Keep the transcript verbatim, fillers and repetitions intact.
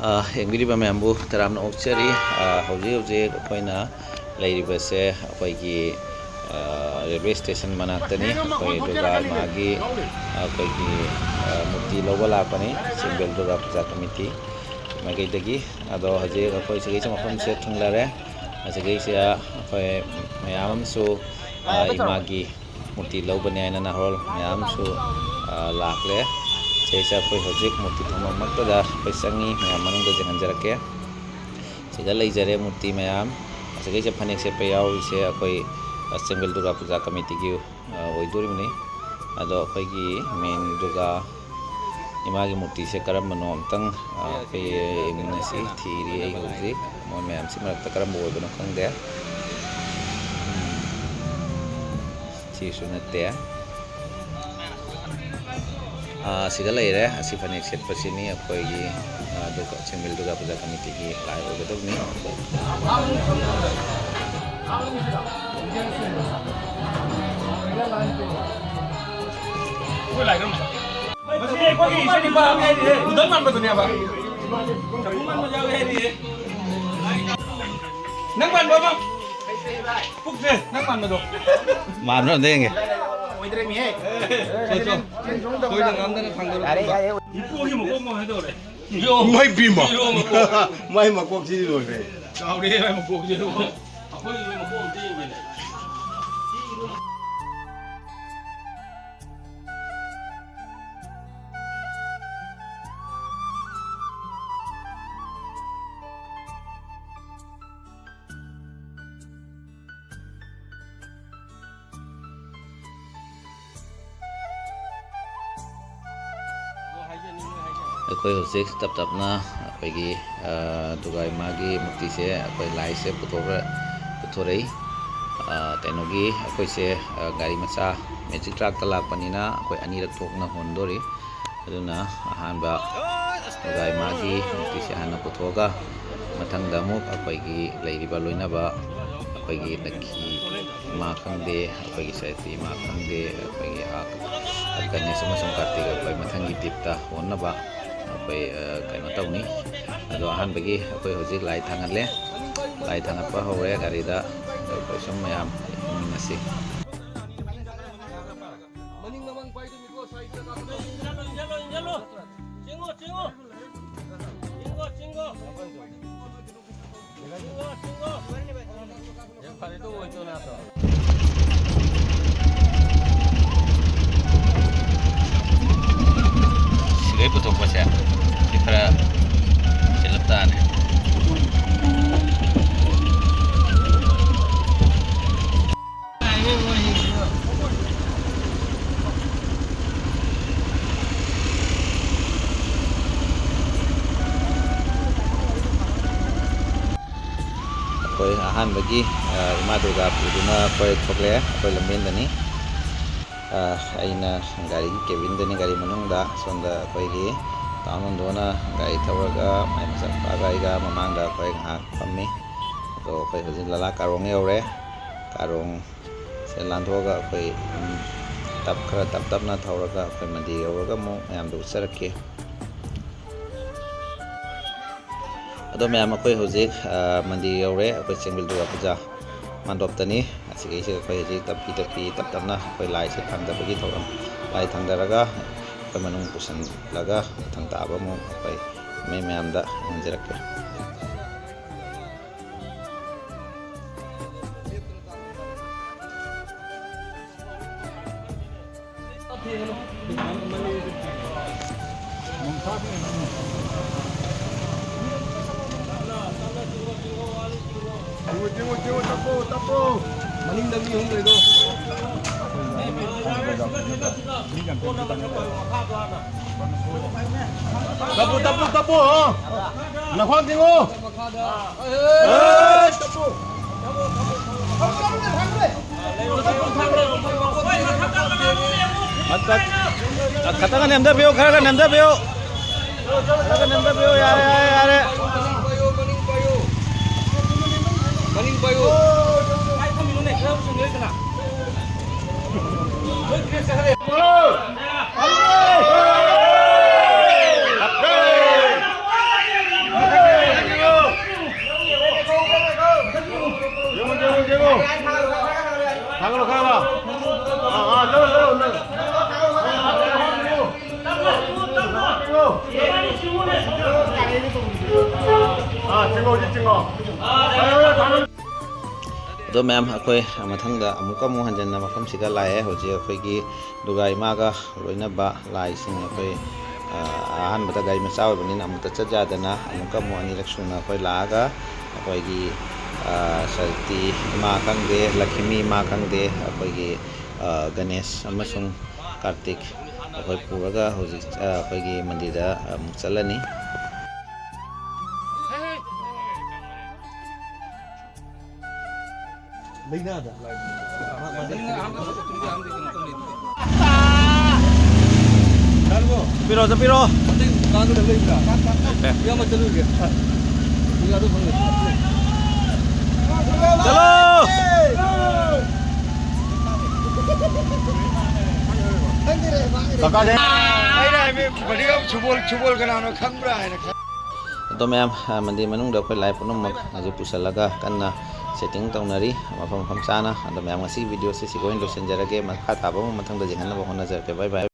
ꯑ, ꯌꯦꯡꯕꯤꯔꯤꯕ ꯃꯌꯥꯝꯕꯨ ꯇꯔꯥꯝꯅ ꯑꯣꯛꯆꯔꯤ꯫ ꯑ, ꯍꯧꯖꯤꯛ ꯍꯧꯖꯤꯛ ꯑꯩꯈꯣꯏꯅ ꯂꯩꯔꯤꯕꯁꯦ ꯑꯩꯈꯣꯏꯒꯤ, ꯑ, ꯔꯦꯜꯋꯦ ꯁ꯭ꯇꯦꯁꯟ ꯃꯅꯥꯛꯇꯅꯤ꯫ ꯑꯩꯈꯣꯏ ꯗꯨꯔꯒꯥ ꯏꯃꯥꯒꯤ ꯑꯩꯈꯣꯏꯒꯤ, ꯑ, ꯃꯨꯔꯇꯤ ꯂꯧꯕ ꯂꯥꯛꯄꯅꯤ, ꯆꯦꯝꯕꯦꯜ ꯗꯨꯔꯒꯥ ꯄꯨꯖꯥ ꯀꯃꯤꯇꯤ ꯃꯥꯏꯀꯩꯗꯒꯤ꯫ ꯑꯗꯣ ꯍꯧꯖꯤꯛ ꯑꯩꯈꯣꯏ ꯁꯤꯒꯩꯁꯦ ꯃꯐꯝꯁꯦ ꯊꯨꯡꯂꯔꯦ꯫ ꯑꯁꯤꯒꯩꯁꯤꯗ ꯑꯩꯈꯣꯏ ꯃꯌꯥꯝ ꯑꯃꯁꯨ, ꯑ, ꯏꯃꯥꯒꯤ ꯃꯨꯔꯇꯤ ꯂꯧꯒꯅꯤ ꯍꯥꯏꯅ ꯅꯍꯥꯔꯣꯜ ꯃꯌꯥꯝꯁꯨ, ꯑ, ꯂꯥꯛꯂꯦ꯫ ꯁꯤꯗꯩꯁꯤꯗ ꯑꯩꯈꯣꯏ ꯍꯧꯖꯤꯛ ꯃꯨꯔꯇꯤ ꯐꯝꯐꯝꯃꯛꯇꯗ ꯑꯩꯈꯣꯏ ꯆꯪꯉꯤ, ꯃꯌꯥꯝ ꯃꯅꯨꯡꯗ ꯌꯦꯡꯍꯟꯖꯔꯛꯀꯦ꯫ ꯁꯤꯗ ꯂꯩꯖꯔꯦ ꯃꯨꯔꯇꯤ ꯃꯌꯥꯝ꯫ ꯑꯁꯤꯒꯩꯁꯤꯗ ꯐꯅꯦꯛ ꯁꯦꯠꯄ ꯌꯥꯎꯔꯤꯁꯦ ꯑꯩꯈꯣꯏ, ꯑ, ꯆꯦꯝꯕꯦꯜ ꯗꯨꯔꯒꯥ ꯄꯨꯖꯥ ꯀꯃꯤꯇꯤꯒꯤ, ꯑ, ꯑꯣꯏꯗꯣꯔꯤꯕꯅꯤ꯫ ꯑꯗꯣ ꯑꯩꯈꯣꯏꯒꯤ ꯃꯦꯟ ꯗꯨꯔꯒꯥ ꯏꯃꯥꯒꯤ ꯃꯨꯔꯇꯤꯁꯦ ꯀꯔꯝꯕꯅꯣ ꯑꯝꯇꯪ, ꯑ, ꯑꯩꯈꯣꯏ ꯌꯦꯡꯃꯤꯟꯅꯁꯤ꯫ ꯊꯤꯔꯤ ꯑꯩ ꯍꯧꯖꯤꯛ꯫ ꯃꯣꯏ ꯃꯌꯥꯝꯁꯤ ꯃꯔꯛꯇ ꯀꯔꯝꯕ ꯑꯣꯏꯕꯅꯣ ꯈꯪꯗꯦ꯫ ꯁꯤꯁꯨ ꯅꯠꯇꯦ꯫ ꯑꯥ, ꯁꯤꯗ ꯂꯩꯔꯦ꯫ ꯑꯁꯤ ꯐꯅꯦꯛ ꯁꯦꯠꯄꯁꯤꯅꯤ ꯑꯩꯈꯣꯏꯒꯤ, ꯑꯥ, ꯗꯨꯔꯒꯥ, ꯆꯦꯝꯕꯦꯜ ꯗꯨꯔꯒꯥ ꯄꯨꯖꯥ ꯀꯃꯤꯇꯤꯒꯤ ꯂꯥꯏ ꯑꯣꯏꯒꯗꯕꯅꯤ꯫ ꯃꯁꯤ ꯑꯩꯈꯣꯏꯒꯤ ꯏꯆꯥ ꯅꯨꯄꯥ ꯎꯗꯪ ꯃꯥꯟꯕꯗꯨꯅꯦꯕ꯫ ꯆꯐꯨ ꯃꯥꯟꯕ ꯌꯥꯎꯋꯦ ꯍꯥꯏꯔꯤꯌꯦ꯫ ꯅꯪ ꯃꯥꯟꯕ ꯑꯃ꯫ ꯄꯨꯛꯁꯦ ꯅꯪ ꯃꯥꯟꯕꯗꯣ꯫ ꯃꯥꯟꯕ꯭ꯔꯥ ꯑꯝꯇ ꯌꯦꯡꯒꯦ꯫ ꯑꯣꯏꯗ꯭ꯔꯦꯃꯤꯍꯦ꯫ ꯆꯣ, ꯆꯣ꯫ ꯁꯣꯏꯗ ꯉꯥꯝꯗꯅ ꯊꯥꯡꯗꯣꯔꯛꯄ꯫ ꯌꯥꯔꯦ, ꯌꯥꯔꯦ꯫ ꯏꯄꯨꯒꯤ ꯃꯀꯣꯛ ꯃꯥꯟꯒꯦ ꯇꯧꯔꯦ꯫ ꯏꯃꯥꯏ ꯄꯦꯝꯃ꯫ ꯏꯔꯣ ꯃꯀꯣꯛ꯫ ꯃꯥꯏ ꯃꯀꯣꯛꯁꯤꯗꯤ ꯂꯣꯏꯈ꯭ꯔꯦ꯫ ꯆꯥꯎꯔꯦꯍꯦ ꯃꯥꯏ ꯃꯀꯣꯛꯁꯦ꯫ ꯑꯩꯈꯣꯏ ꯃꯀꯣꯛ ꯑꯝꯇ ꯌꯦꯡꯒꯦꯅꯦ꯫ ꯑꯩꯈꯣꯏ ꯍꯧꯖꯤꯛ ꯇꯞ ꯇꯞꯅ ꯑꯩꯈꯣꯏꯒꯤ, ꯑ, ꯗꯨꯔꯒꯥ ꯏꯃꯥꯒꯤ ꯃꯨꯔꯇꯤꯁꯦ, ꯑꯩꯈꯣꯏ ꯂꯥꯏꯁꯦ ꯄꯨꯊꯣꯛꯈ꯭ꯔ-, ꯄꯨꯊꯣꯔꯛꯏ꯫ ꯑ, ꯀꯩꯅꯣꯒꯤ ꯑꯩꯈꯣꯏꯁꯦ, ꯑ, ꯒꯥꯔꯤ ꯃꯆꯥ ꯃꯦꯖꯤꯛ ꯇ꯭ꯔꯥꯛꯇ ꯂꯥꯛꯄꯅꯤꯅ ꯑꯩꯈꯣꯏ ꯑꯅꯤꯔꯛ ꯊꯣꯛꯅ ꯍꯣꯟꯗꯣꯔꯤ꯫ ꯑꯗꯨꯅ ꯑꯍꯥꯟꯕ ꯗꯨꯔꯒꯥ ꯏꯃꯥꯒꯤ ꯃꯨꯔꯇꯤꯁꯦ ꯍꯥꯟꯅ ꯄꯨꯊꯣꯛꯑꯒ, ꯃꯊꯪꯗ ꯑꯃꯨꯛ ꯑꯩꯈꯣꯏꯒꯤ ꯂꯩꯔꯤꯕ ꯂꯣꯏꯅꯕ ꯑꯩꯈꯣꯏꯒꯤ ꯂꯛꯈꯤ ꯏꯃꯥ ꯈꯪꯗꯦ, ꯑꯩꯈꯣꯏꯒꯤ ꯁꯔꯁ꯭ꯋꯇꯤ ꯏꯃꯥ ꯈꯪꯗꯦ, ꯑꯩꯈꯣꯏꯒꯤ, ꯑ, ꯒꯅꯦꯁ ꯑꯃꯁꯨꯡ ꯀꯥꯔꯇꯤꯛ ꯑꯩꯈꯣꯏ ꯃꯊꯪꯒꯤ ꯗꯤꯞꯇ ꯍꯣꯟꯅꯕ ꯑꯩꯈꯣꯏ, ꯑ, ꯀꯩꯅꯣ ꯇꯧꯅꯤ꯫ ꯑꯗꯣ ꯑꯍꯥꯟꯕꯒꯤ ꯑꯩꯈꯣꯏ ꯍꯧꯖꯤꯛ ꯂꯥꯏ ꯊꯥꯡꯒꯠꯂꯦ꯫ ꯂꯥꯏ ꯊꯥꯡꯒꯠꯄ ꯍꯧꯔꯦ ꯒꯥꯔꯤꯗ꯫ ꯑꯗꯣ ꯑꯩꯈꯣꯏ ꯁꯨꯝ ꯃꯌꯥꯝ ꯌꯦꯡꯃꯤꯟꯅꯁꯤ꯫ ꯃꯅꯤꯡ ꯃꯃꯥꯡ ꯄꯥꯏꯗꯣꯏꯅꯤꯀꯣ, ꯁꯥꯏꯗꯇ ꯀꯥꯈꯠꯂꯣ꯫ ꯏꯟꯖꯜꯂꯣ, ꯏꯟꯖꯜꯂꯣ, ꯏꯟꯖꯜꯂꯣ꯫ ꯆꯤꯡꯉꯣ, ꯆꯤꯡꯉꯣ꯫ ꯆꯤꯡꯉꯣ, ꯆꯤꯡꯉꯣ꯫ ꯁꯤꯒꯩ ꯄꯨꯊꯣꯛꯄꯁꯦ ꯁꯤ ꯈꯔ ꯆꯦꯜꯂꯞ ꯇꯥꯅꯤ꯫ ꯑꯩꯈꯣꯏ ꯑꯍꯥꯟꯕꯒꯤ, ꯑ, ꯏꯃꯥ ꯗꯨꯔꯒꯥ ꯄꯨꯗꯨꯅ ꯑꯩꯈꯣꯏ ꯊꯣꯛꯂꯛꯑꯦ, ꯑꯩꯈꯣꯏ ꯂꯝꯕꯦꯟꯗꯅꯤ꯫ ꯑ, ꯑꯩꯅ ꯒꯥꯔꯤꯒꯤ ꯀꯦꯕꯤꯟꯗꯅꯤ, ꯒꯥꯔꯤ ꯃꯅꯨꯡꯗ꯫ ꯁꯣꯝꯗ ꯑꯩꯈꯣꯏꯒꯤ ꯇꯥꯃꯣꯟꯗꯣꯅ ꯒꯥꯔꯤ ꯊꯧꯔꯒ ꯃꯥꯏ ꯃꯆꯥꯅꯨꯄꯥꯒ ꯑꯩꯒ ꯃꯃꯥꯡꯗ ꯑꯩꯈꯣꯏ ꯉꯥꯏꯍꯥꯛ ꯐꯝꯃꯤ꯫ ꯑꯗꯣ ꯑꯩꯈꯣꯏ ꯍꯧꯖꯤꯛ ꯂꯂꯥ ꯀꯥꯔꯣꯡ ꯌꯧꯔꯦ꯫ ꯀꯥꯔꯣꯡ ꯁꯦ ꯂꯥꯟꯊꯣꯛꯑꯒ ꯑꯩꯈꯣꯏ, ꯎꯝ, ꯇꯞ ꯈꯔ ꯇꯞ ꯇꯞꯅ ꯊꯧꯔꯒ ꯑꯩꯈꯣꯏ ꯃꯟꯗꯤꯔ ꯌꯧꯔꯒ ꯑꯃꯨꯛ ꯃꯌꯥꯝꯗ ꯎꯠꯆꯔꯛꯀꯦ꯫ ꯑꯗꯣ ꯃꯌꯥꯝ, ꯑꯩꯈꯣꯏ ꯍꯧꯖꯤꯛ, ꯑ, ꯃꯟꯗꯤꯔ ꯌꯧꯔꯦ꯫ ꯑꯩꯈꯣꯏ ꯆꯦꯡꯕꯤꯜ ꯗꯨꯔꯒꯥ ꯄꯨꯖꯥ ꯃꯥꯟꯗꯣꯞꯇꯅꯤ꯫ ꯑꯁꯤꯒꯤꯁꯤꯗ ꯑꯩꯈꯣꯏ ꯍꯧꯖꯤꯛ ꯇꯞꯄꯤ ꯇꯞꯄꯤ ꯇꯞ ꯇꯞꯅ ꯑꯩꯈꯣꯏ ꯂꯥꯏꯁꯦ ꯊꯥꯡꯗꯕꯒꯤ ꯊꯧꯔꯝ, ꯂꯥꯏ ꯊꯥꯡꯗꯔꯒ ꯑꯩꯈꯣꯏ ꯃꯅꯨꯡ ꯄꯨꯁꯤꯜꯂꯒ ꯃꯊꯪ ꯇꯥꯕ ꯑꯃꯨꯛ ꯑꯩꯈꯣꯏ ꯃꯤ ꯃꯌꯥꯝꯗ ꯎꯍꯟꯖꯔꯛꯀꯦ꯫ ꯃꯅꯤꯡꯗ ꯃꯤ ꯑꯍꯨꯝ ꯂꯩꯗꯣ꯫ ꯇꯞꯄꯨ, ꯇꯞꯄꯨ, ꯇꯞꯄꯨ, ꯍꯣ꯫ ꯅꯈ꯭ꯋꯥꯡ ꯊꯦꯡꯉꯨ꯫ ꯈꯇꯪꯒ ꯅꯦꯝꯊꯕꯤꯌꯨ, ꯈꯔꯒ ꯅꯦꯝꯊꯕꯤꯌꯨ꯫ ꯈꯔꯒ ꯅꯦꯝꯊꯕꯤꯌꯨ, ꯌꯥꯔꯦ, ꯌꯥꯔꯦ, ꯌꯥꯔꯦ꯫ ꯃꯅꯤꯡ ꯄꯥꯏꯌꯨ꯫ ꯃꯅꯤꯡ ꯄꯥꯏꯌꯨ꯫ ꯅꯣꯏ ꯗ꯭ꯔꯦꯁ ꯆꯠꯈ꯭ꯔꯦ꯫ ꯑꯗꯣ ꯃꯌꯥꯝ, ꯑꯩꯈꯣꯏ ꯃꯊꯪꯗ ꯑꯃꯨꯛꯀ ꯑꯃꯨꯛ ꯍꯟꯖꯟꯅ ꯃꯐꯝꯁꯤꯗ ꯂꯥꯛꯑꯦ꯫ ꯍꯧꯖꯤꯛ ꯑꯩꯈꯣꯏꯒꯤ ꯗꯨꯔꯒꯥ ꯏꯃꯥꯒ ꯂꯣꯏꯅꯕ ꯂꯥꯏꯁꯤꯡ ꯑꯩꯈꯣꯏ, ꯑ, ꯑꯍꯥꯟꯕꯗ ꯒꯥꯔꯤ ꯃꯆꯥ ꯑꯣꯏꯕꯅꯤꯅ ꯑꯃꯨꯛꯇ ꯆꯠ ꯌꯥꯗꯅ ꯑꯃꯨꯛꯀ ꯑꯃꯨꯛ ꯑꯅꯤꯔꯛ ꯁꯨꯅ ꯑꯩꯈꯣꯏ ꯂꯥꯛꯑꯒ ꯑꯩꯈꯣꯏꯒꯤ, ꯑ, ꯁꯛꯇꯤ ꯏꯃꯥ ꯈꯪꯗꯦ, ꯂꯛꯈꯤꯃꯤ ꯏꯃꯥ ꯈꯪꯗꯦ, ꯑꯩꯈꯣꯏꯒꯤ, ꯑ, ꯒꯅꯦꯁ ꯑꯃꯁꯨꯡ ꯀꯥꯔꯇꯤꯛ ꯑꯩꯈꯣꯏ ꯄꯨꯔꯒ ꯍꯧꯖꯤꯛ, ꯑ, ꯑꯩꯈꯣꯏꯒꯤ ꯃꯟꯗꯤꯔꯗ ꯑꯃꯨꯛ ꯆꯠꯂꯅꯤ꯫ ꯂꯩꯅꯥꯗ꯫ ꯆꯠꯄꯤꯔꯣ, ꯆꯠꯄꯤꯔꯣ꯫ ꯃꯇꯦꯡ ꯄꯥꯡꯒꯗꯕ ꯂꯩꯕ꯭ꯔꯥ? ꯏꯌꯥꯝꯕ ꯆꯠꯂꯨꯒꯦ꯫ ꯆꯠꯂꯣ꯫ ꯀꯀꯥꯁꯦ꯫ ꯑꯩꯅ ꯍꯥꯏꯕ ꯕꯣꯗꯤꯒꯥꯔꯗ ꯁꯨꯕꯣꯜ, ꯁꯨꯕꯣꯜ ꯀꯅꯥꯅꯣ ꯈꯪꯕ꯭ꯔꯥ ꯍꯥꯏꯅ ꯈꯟ- ꯑꯗꯣ ꯃꯌꯥꯝ, ꯑ, ꯃꯟꯗꯤꯔ ꯃꯅꯨꯡꯗ ꯑꯩꯈꯣꯏ ꯂꯥꯏ ꯄꯨꯝꯅꯃꯛ ꯍꯧꯖꯤꯛ ꯄꯨꯁꯜꯂꯒ ꯀꯟꯅ ꯁꯦꯠꯇꯤꯡ ꯇꯧꯅꯔꯤ ꯃꯐꯝ ꯃꯐꯝ ꯆꯥꯅ꯫ ꯑꯗꯣ ꯃꯌꯥꯝ, ꯉꯁꯤꯒꯤ ꯚꯤꯗꯤꯑꯣꯁꯦ ꯁꯤꯒ ꯑꯣꯏꯅ ꯂꯣꯏꯁꯤꯟꯖꯔꯒꯦ꯫ ꯃꯈꯥ ꯇꯥꯕ ꯑꯃ ꯃꯊꯪꯗ ꯌꯦꯡꯍꯟꯅꯕ ꯍꯣꯠꯅꯖꯔꯛꯀꯦ꯫ ꯕꯥꯏ ꯕꯥꯏ꯫